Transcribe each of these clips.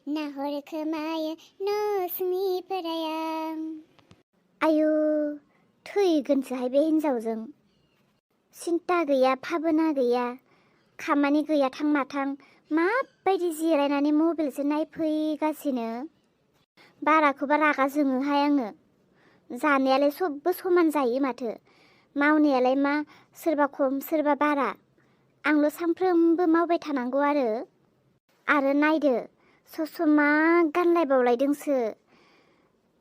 नाहरखोमायो न'सिंनि बोराया आयु थैगोनसोहाय बे हिन्जावजों सिन्ता गैया भाबना गैया खामानि गैया थां माथां माबायदि जिरायनानै मबाइलसो नायफैगासिनो बाराखौबा रागा जोङोहाय आङो जानायालाय सबबो समान जायो माथो मावनायालाय मा सोरबा खम सोरबा बारा आंल' सानफ्रोमबो मावबाय थानांगौ आरो नायदो ससमा गानलायबावलायदोंसो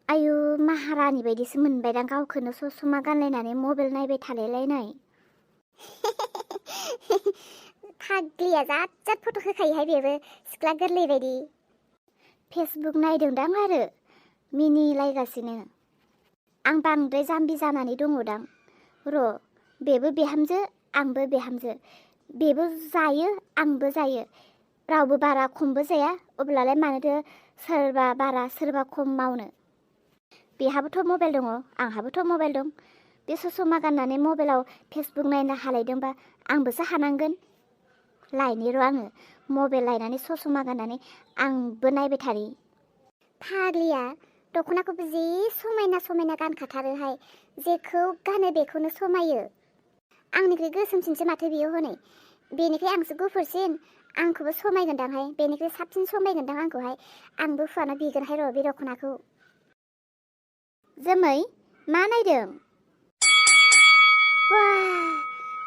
आयु माहारानि बायदिसो मोनबायदां गावखौनो ससमा गानलायनानै मबाइल नायबाय थालायलायनाय फाग्लिया जाद जाद फट' होखायोहाय बेबो सिख्ला गोरलै बायदि फेसबुक नायदोंदां आरो मिनिलायगासिनो आं बांद्राय जाम्बि जानानै दङदां र' बेबो बिहामजो आंबो बिहामजो बेबो जायो आंबो जायो रावबो बारा खमबो जाया अब्लालाय मानोथो सोरबा बारा सोरबा खम मावनो बेहाबोथ' मबाइल दङ आंहाबोथ' मबाइल दं बे ससमा गाननानै मबाइलाव फेसबुक नायनो हालायदोंबा आंबोसो हानांगोन लायनि र' आङो मबाइल लायनानै ससमा गाननानै आंबो नायबाय थानि फाग्लिया दख'नाखौबो जि समायना समायना गानखाथारोहाय जेखौ गानो बेखौनो समायो आंनिख्रुइ गोसोमसिनसो माथो बियो हनै बेनिख्रुइ आंसो गुफुरसिन आंखौबो समायगोनदांहाय बेनिख्रुइ साबसिन समायगोनदां आंखौहाय आंबो फुवाना बिगोनहाय र' बे दख'नाखौ जोमै मा नायदों बा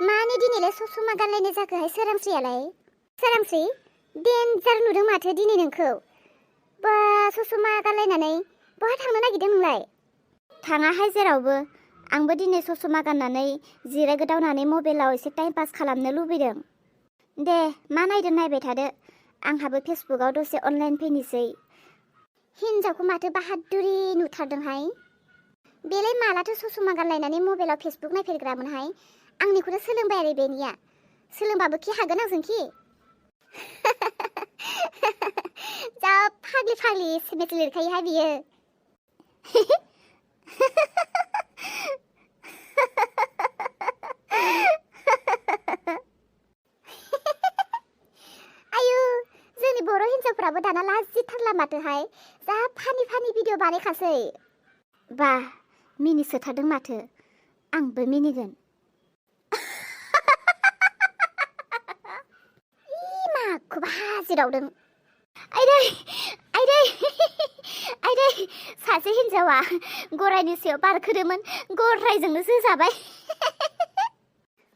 मानो दिनैलाय ससमा गानलायनाय जाखोहाय सोरांस्रियालाय सोरांस्रि देन्जार नुदों माथो दिनै नोंखौ बा ससमा गानलायनानै बहा थांनो नागिरदों नोंलाय थाङाहाय जेरावबो आंबो दिनै ससमा गाननानै जिरायगोदावनानै मबाइलाव एसे टाइम पास खालामनो लुबैदों दे मा नायदों नायबाय थादो आंहाबो फेसबुकआव दसे अनलाइन फैनोसै हिन्जावखौ माथो बाहादुरि नुथारदोंहाय बेलाय मालाथो ससमा गानलायनानै मबाइलाव फेसबुक नायफेरग्रामोनहाय आंनिखौनो सोलोंबाय आरो बेनिया सोलोंबाबो खि हागोन आंजों जा फाग्लि फाग्लि एसेमेस लिरखायोहाय बियो आयु जोंनि बर' हिन्जावफ्राबो दाना लाजिथारला माथोहाय जा फानि फानि भिडिअ बानायखासै बा मिनिसोथारदों माथो आंबो मिनिगोन माखौबा हाजिरावदों आइदै आइदै आइदै सासे हिन्जावा गरायनि सायाव बारखोदोंमोन गरायजोंनो जोजाबाय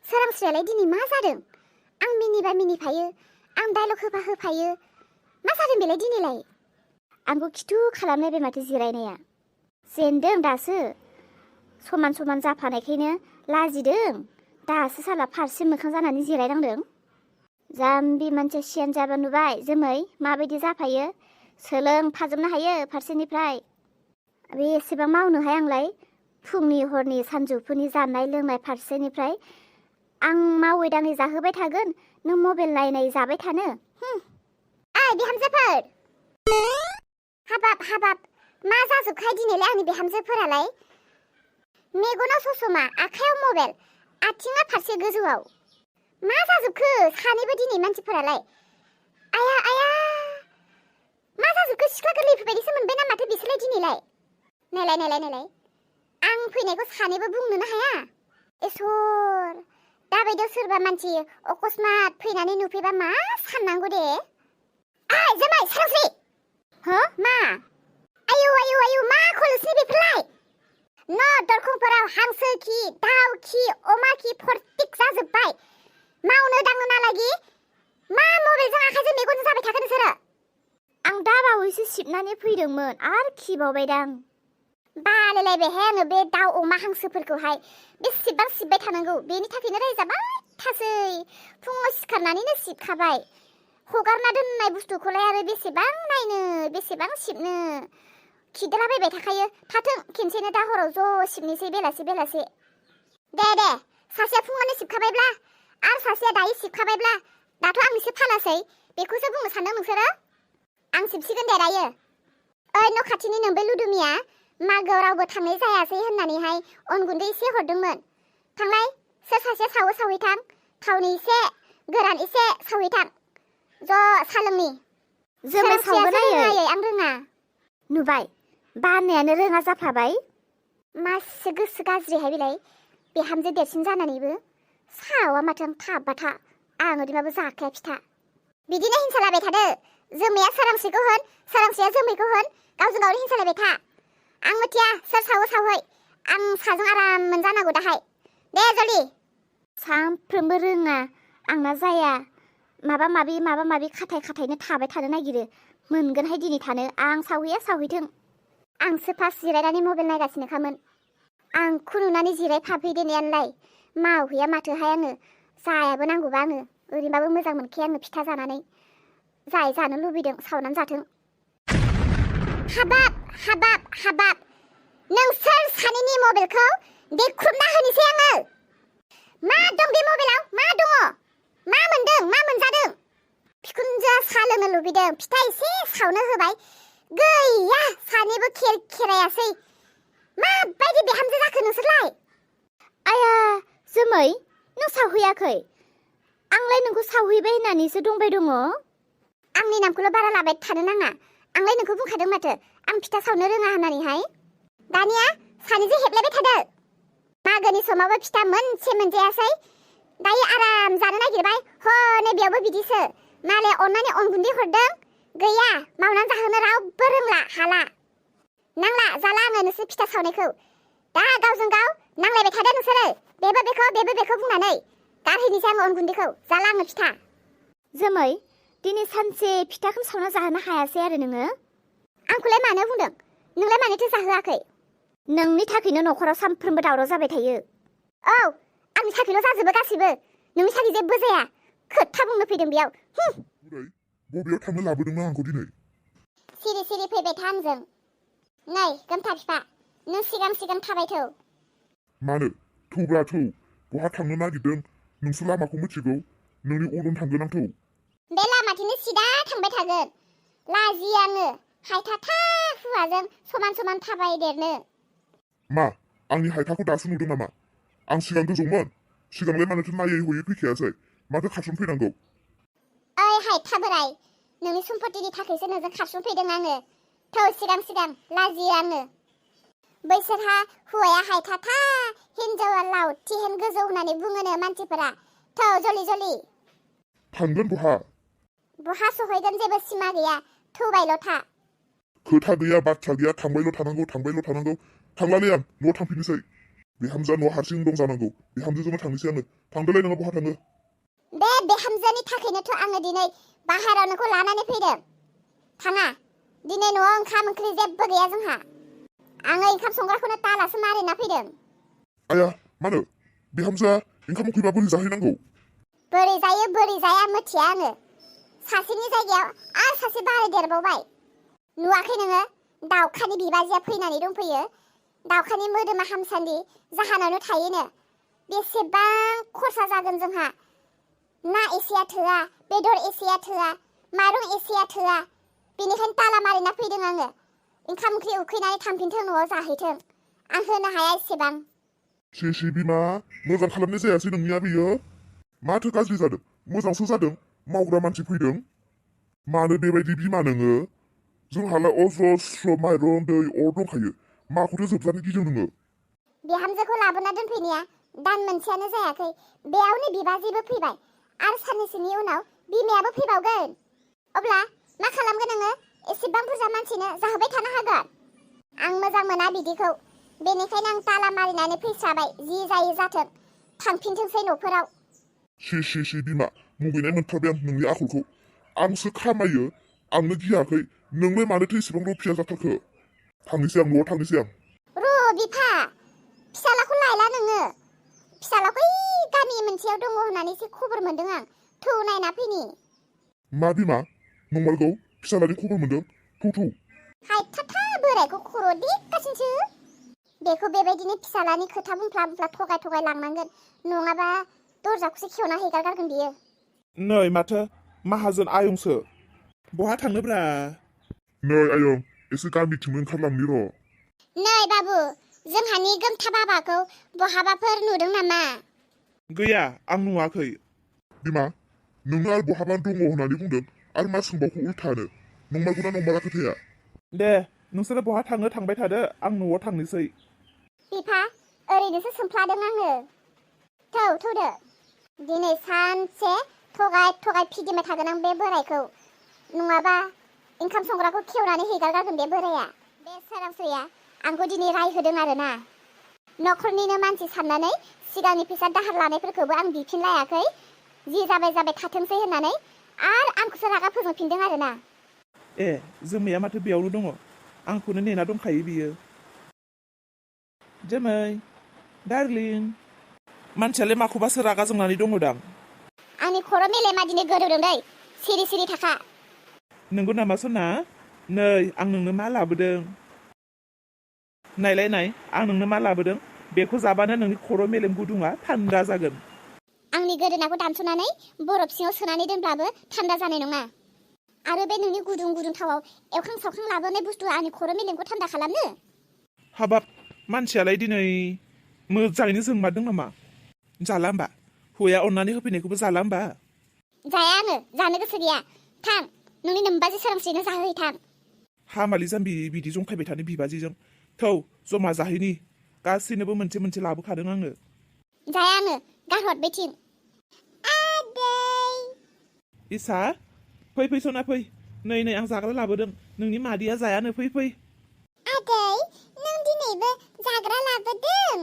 सोरांस्रियालाय दिनै मा जादों आं मिनिबा मिनिफायो आं डायलग होबा होफायो मा जादों बेलाय दिनैलाय आंखौ खिथु खालामलायबाय माथो जिरायनाया जेनदों दासो समान समान जाफानायखायनो लाजिदों दासो साला फारसे मोखां जानानै जिरायनांदों जाम्बि मानसि सियान जाबा नुबाय जोमै माबायदि जाफायो सोलोंफाजोबनो हायो फारसेनिफ्राय बेसेबां मावनोहाय आंलाय फुंनि हरनि सानजौफुनि जानाय लोंनाय फारसेनिफ्राय आं मावै दाङै जाहोबाय थागोन नों मबाइल नायनाय जाबाय थानो ओइ बिहामजोफोर हाबाब मा जाजोबखाय दिनैलाय आंनि बिहामजोफोरालाय मेगनाव ससमा आखायाव मबाइल आथिङा फारसे गोजौआव मा जाजोबखो सानैबो दिनै मानसिफोरालाय आया आया मा जाजोबखो सिख्ला गोरलैफोरबायदिसो मोनबाय ना माथो बिसोरलाय दिनैलाय नायलाय आं फैनायखौ सानैबो बुंनोनो हाया इसोर दाबायदियाव सोरबा मानसि अकस्मात फैनानै नुफैबा मा साननांगौ दे ओइ जोमै सोरांस्रि हो मा आयु मा खलसनि बेफोरलाय न' दरखंफोराव हांसो खि दाउ खि अमा खि फर्टिक जाजोब्बाय मावनो दांनो नालागि मा मबाइलजों आखाइजों मेगनजों जाबाय थाखो नोंसोरो आं दा बावैसो सिबनानै फैदोंमोन आरो खिबावबायदां बालायलायबायहाय आङो बे दाउ अमा हांसोफोरखौहाय बेसेबां सिबबाय थानांगौ बेनि थाखायनो रायजाबाय थासै फुङाव सिखारनानैनो सिबखाबाय हगारना दोननाय बुस्थुखौलाय आरो बेसेबां नायनो बेसेबां सिबनो खिदलाबायबाय थाखायो थाथों खेनसेनो दा हराव ज' सिबनोसै बेलासे दे सासेया फुङावनो सिबखाबायब्ला आरो सासेया दायो सिबखाबायब्ला दाथ' आंनिसो फालासै बेखौसो बुंनो सानदों नोंसोरो आं सिबसिगोन दे दायो ओइ न' खाथिनि नोंबे लुदुमिया मागोआव रावबो थांनाय जायासै होननानैहाय अन गुन्दै एसे हरदोंमोन थांलाय सोर सासे सावहैथां थावनि एसे गोरान एसे सावहैथां ज' सा लोंनि जोमै सावगोन आङो रोङायै आं रोङा नुबाय बानायानो रोङा जाफ्लाबाय मासे गोसो गाज्रिहाय बेलाय बिहामजो देरसिन जानानैबो सावा माथो आं थाब्बा था आं ओरैबाबो जाखाया फिथा बिदिनो हिंसालाबाय थादो जोमैया सोरांसेखौ होन सोरांसेया जोमैखौ होन गावजों गाव हिंसालाबाय था आं मिथिया सोर सावो सावहै आं साजों आराम मोनजानांगौ दाहाय दे जलि सानफ्रोमबो रोङा आंना जाया माबा माबि खाथायनो थाबाय थानो नागिरो मोनगोनहाय दिनै थानो आं सावहैया सावहैथों आंसो फार्स्ट जिरायनानै मबाइल नायगासिनोखामोन आं खुनुनानै जिरायफाफैदेनायालाय मावहैया माथोहाय आङो जायाबो नांगौबा आङो ओरैबाबो मोजां मोनखाया आङो फिथा जानानै जाय जानो लुबैदों सावनानै जाथों हाबाब नोंसोर सानैनि मबाइलखौ देख्रुबना होनोसै आङो मा दं बे मबाइलाव मा दङ मा मोनदों मा मोनजादों बिखुनजोआ साहा लोंनो लुबैदों फिथा एसे सावनो होबाय गैया सानैबो खेरायासै माबायदि बिहामजो जाखो नोंसोरलाय आया जोमै नों सावहैयाखै आंलाय नोंखौ सावहैबाय होननानैसो दंबाय दङ आंनि नामखौल' बारा लाबाय थानो नाङा आंलाय नोंखौ बुंखादों माथो आं फिथा सावनो रोङा होननानैहाय दानिया सानैजों हेबलायबाय थादो मागोनि समावबो फिथा मोनसे मोनजायासै दायो आराम जानो नागिरबाय हनै बेयावबो बिदिसो मालाय अननानै अन गुन्दै हरदों गैया मावनानै जाहोनो रावबो रोंला हाला नांला जाला आङो नोंसोर फिथा सावनायखौ दा गावजों गाव नांलायबाय थादो नोंसोरो बेबो बेखौ बुंनानै गारहैनोसै आङो अन गुन्दैखौ जाला आङो फिथा जोमै दिनै सानसे फिथाखौनो सावना जाहोनो हायासै आरो नोङो आंखौलाय मानो बुंदों नोंलाय मानोथो जाहोआखै नोंनि थाखायनो न'खराव सानफ्रोमबो दावराव जाबाय थायो औ आंनि थाखायल' जाजोबो गासिबो नोंनि थाखाय जेबो जाया खोथा बुंनो फैदों बेयाव बबेयाव थांनो लाबोदोंमोन आंखौ दिनै सिरि फैबाय था आंजों नै गोमथा बिफा नों सिगां थाबाय थौ मानो थौब्ला थौ बहा थांनो नागिरदों नोंसो लामाखौ मिथिगौ नोंनि उनाव थांगोन आं थौ बे लामाथिंनो सिदा थांबाय थागोन लाजियो आङो हायथाथा हौवाजों समान थाबायदेरनो मा आंनि हायथाखौ दासो नुदों नामा आं सिगां गोजौमोन सिगांलाय मानोथो नायै हयै फैखायासै माथो खारसन फैनांगौ ओइ हायथा बोराय नोंनि सम्पतिनि थाखायसो नोंजों खारसन फैदों आङो थौ सिगां लाजियो आङो बैसोरहा हौवाया हायथाथा हिनजावा लावथि हेन गोजौ होननानै बुङोनो मानसिफोरा थौ जलि थांगोन बहा सहैगोन जेबो सिमा गैया थौबायल' था खोथा गैया बाथ्रा गैया थांबायल' थानांगौ थांलालै आं न'आव थांफिननोसै बिहामजोआ न'आव हारसिं दं जानांगौ बिहामजोजोंनो थांनोसै आङो थांदोलाय नोङो बहा थाङो बे बिहामजोनि थाखायनोथ' आङो दिनै बाहेरायाव नोंखौ लानानै फैदों थाङा दिनै न'आव ओंखाम ओंख्रि जेबो गैया जोंहा आङो ओंखाम संग्राखौनो तालासो मारिना फैदों आया मानो बिहामजोआ ओंखाम उखैबा बोरै जाहैनांगौ बोरै जाया मिथिया आङो सासेनि जायगायाव आरो सासे बारायदेरबावबाय नुवाखै नोङो दाउखानि बिबाजैया फैनानै दंफैयो दाउखानि मोदोमा हामसान्दि जाहानावनो थायोनो बेसेबां खरसा जागोन जोंहा ना एसेया थोआ बेदर एसेया थोआ माइरं एसेया थोआ बेनिखायनो ताला मारिना फैदों आङो ओंखाम ओंख्रि उखैनानै थांफिनथों न'आव जाहैथों आं होनो हाया एसेबां से बिमा मोजां खालामनाय जायासै नोंनिया बेयो माथो गाज्रि जादों मोजांसो जादों मावग्रा मानसि फैदों मानो बेबायदि बिमा नोङो जोंहालाय अजस्र माइरं दै अर दंखायो माखौथो जोबजानो गिदों नोङो बिहामजोखौ लाबोना दोनफैनाया दान मोनसेयानो जायाखै बेयावनो बिबाजैबो फैबाय आरो साननैसोनि उनाव बिमायाबो फैबावगोन अब्ला मा खालामगोन नोङो एसेबां बुरजा मानसिनो जाहोबाय थानो हागोन आं मोजां मोना बिदिखौ बेनिखायनो आं ताला मारिनानै फैस्राबाय जि जायो जाथों थांफिनथोंसै न'फोराव से बिमा मुगैनाय मोनथारबाय आं नोंनि आखलखौ आंसो खामायो आंनो गियाखै नोंलाय मानोथो एसेबां रफिया जाथारखो थांनोसै आं न'आव थांनोसै आं र' बिफा फिसालाखौ लायला नोङो फिसालाखौ गामि मोनसेयाव दङ होननानैसो खबर मोनदों आं थौ नायना फैनि मा बिमा नंमारगौ फिसालानि खबर मोनदों थौ हायथाथा बोरायखौ खर' दिगगासिनोसो बेखौ बेबायदिनो फिसालानि खोथा बुंफ्ला थगाय लांनांगोन नङाबा दरजाखौसो खेवना हेगारगारगोन बियो नै माथो माहाजोन आयंसो बहा थांनोब्रा नै आयं एसे गामिथिंनो ओंखारलांनि र' नै बाबु जोंहानि गोमथा बाबाखौ बहाबाफोर नुदों नामा गैया आं नुवाखै बिमा नोंनो आरो बहाबा दङ होननानै बुंदों आरो मा सोंबावखौ उल्थानो नंमारगौना नंमारा खोथाया दे नोंसोरो बहा थाङो थांबाय थादो आं न'आव थांनोसै बिफा ओरैनोसो सोंफ्लादों आङो थौदो दिनै सानसे थगाय फिदिंबाय थागोन आं बे बोरायखौ नङाबा ओंखाम संग्राखौ खेवनानै हेगारगारगोन बे बोराया बे सोरांसैया आंखौ दिनै रायहोदों आरोना न'खरनिनो मानसि साननानै सिगांनि फैसा दाहार लानायफोरखौबो आं बिफिनलायाखै जि जाबाय थाथोंसै होननानै आरो आंखौसो रागा फोजोंफिनदों आरोना ए जोमैया माथो बेयावनो दङ आंखौनो नेना दंखायो बियो जोमै डार्लिं मानसियालाय माखौबासो रागा जोंनानै दङ दां आंनि खर' मेलेमा दिनै गोदौदों दै सिरि थाखा नंगौ नामा सना नै आं नोंनो मा लाबोदों नायलाय आं नोंनो मा लाबोदों बेखौ जाबानो नोंनि खर' मेलेम गुदुङा थान्दा जागोन आंनि गोदोनाखौ दानस'नानै बरफ सिङाव सोनानै दोनब्लाबो थान्दा जानाय नङा आरो बे नोंनि गुदुं थावाव एवखां सावखां लाबोनाय बुस्थुआ आंनि खर' मेलेमखौ थान्दा खालामनो हाबाब मानसियालाय दिनै मोजाङैनो जोंमारदों नामा जाला होमबा हौवाया अननानै होफैनायखौबो जाला होमबा जाया आङो जानो गोसो गैया थां नोंनि नोमबाजै सोरांस्रिनो जाहोहैथां हामालि जाम्बि बिदि जंखायबाय थानो बिबाजिजों थौ जमा जाहैनि गासैनोबो मोनसे लाबोखादों आङो जाया आङो गारहर बेथिं आदै इसा फै सना फै नै आं जाग्रा लाबोदों नोंनि मादैया जायानो फै आदै नों दिनैबो जाग्रा लाबोदों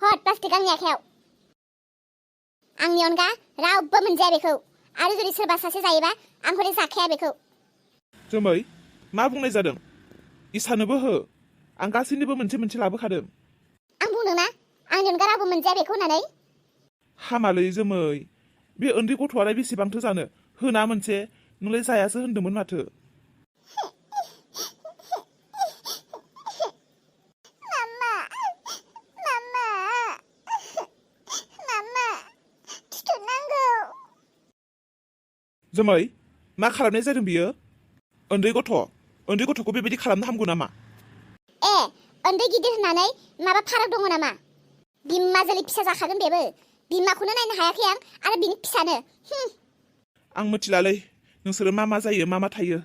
हट प्लास्टिक आंनि आखायाव आंनि अनगा रावबो मोनजाया बेखौ आरो जुदि सोरबा सासे जायोबा आं हले जाखाया बेखौ जोमै मा बुंनाय जादों इसानोबो हो आं गासैनोबो मोनसे लाबोखादों आं बुंदों ना आंनि अनगा रावबो मोनजाया बेखौ होननानै हामालै जोमै बे उन्दै गथ'आलाय बेसेबांथो जानो होना मोनसे नोंलाय जायासो होन्दोंमोन माथो जोमै मा खालामनाय जादों बियो उन्दै गथ'खौ बेबायदि खालामनो हामगौ नामा ए उन्दै गिदिर होननानै माबा फाराग दङ नामा बिमाजोलै फिसा जाखागोन बेबो बिमाखौनो नायनो हायाखै आं आरो बिनि फिसानो आं मिथिलालै नोंसोरो मा जायो मा थायो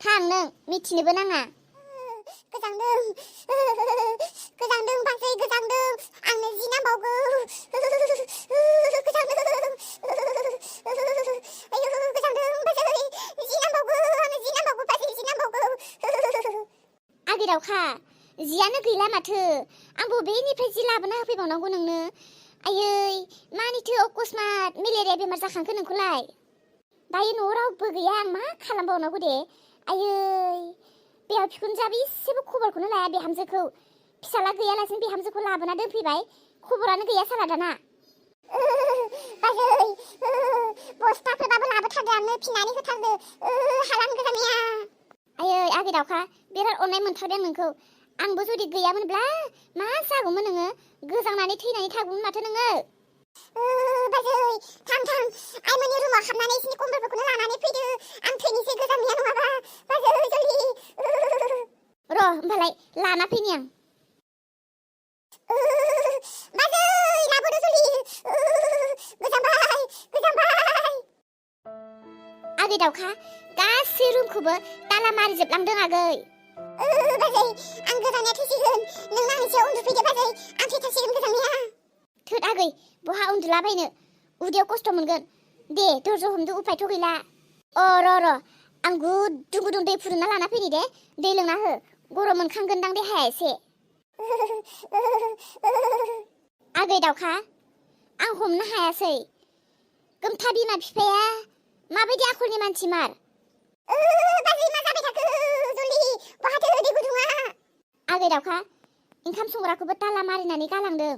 थां नों मिथिनोबो नाङा गोजांदों बाजै गोजांदों आंनो जि नांबावगौ गोजांदों आयौ गोजांदों बाजै जि नांबावगौ आंनो जि नांबावगौ बाजै जि नांबावगौ आगै दावखा जियानो गैला माथो आं बबेनिफ्राय जि लाबोना होफैबावनांगौ नोंनो आयै मानिथो अकस्मात मेलेरिया बेमार जाखांखो नोंखौलाय दायो न'आव रावबो गैया आं मा खालामबावनांगौ दे आयै बिहाव बिखुनजोआबो एसेबो खबरखौनो लाया बिहामजोखौ फिसाला गैयालासिनो बिहामजोखौ लाबोना दोनफैबाय खबरानो गैया साला दाना बाजै बस्थाफोरबाबो लाबोथारदो आंनो फिनानै होथारदो हालाम गोजांनाया आयै आगै दावखा बिराद अननाय मोनथारदों नोंखौ आंबो जुदि गैयामोनब्ला मा जागौमोन नोङो गोजांनानै थैनानै थागौमोन माथो नोङो बाजै थां आइमोननि रुमाव हाबनानै एसिनि कम्बलफोरखौनो लानानै फैदो आं थैनोसै गोजांनाया नङाबा बाजै जलदि र' होमबालाय लाना फैनि आं बाजै लाबोदो जलदि गोजांबाय आगै दावखा गासै रुमखौबो ताला मारिजोबलांदों आगै बाजै आं गोजांनाया थैसिगोन नों आंनि सायाव उन्दुफैदो बाजै आं थैथारसिगोन गोजांनाया थोद आगै बहा उन्दुलाबायनो उदैयाव खस्थ' मोनगोन दे धैर्य हमदो उपायथ' गैला र' आं गुदुं दै फुदुंना लाना फैनि दे दै लोंना हो गरम मोनखांगोनदां देहाया एसे आगै दावखा आं हमनो हायासै गोमथा बिमा बिफाया माबायदि आखलनि मानसिमार बाजै मा जाबाय थाखो जलदि बहाथो दै गुदुङा आगै दावखा ओंखाम संग्राखौबो ताला मारिनानै गालांदों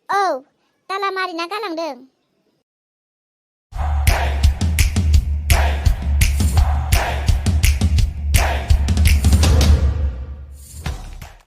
औ ताला मारिना गालांदों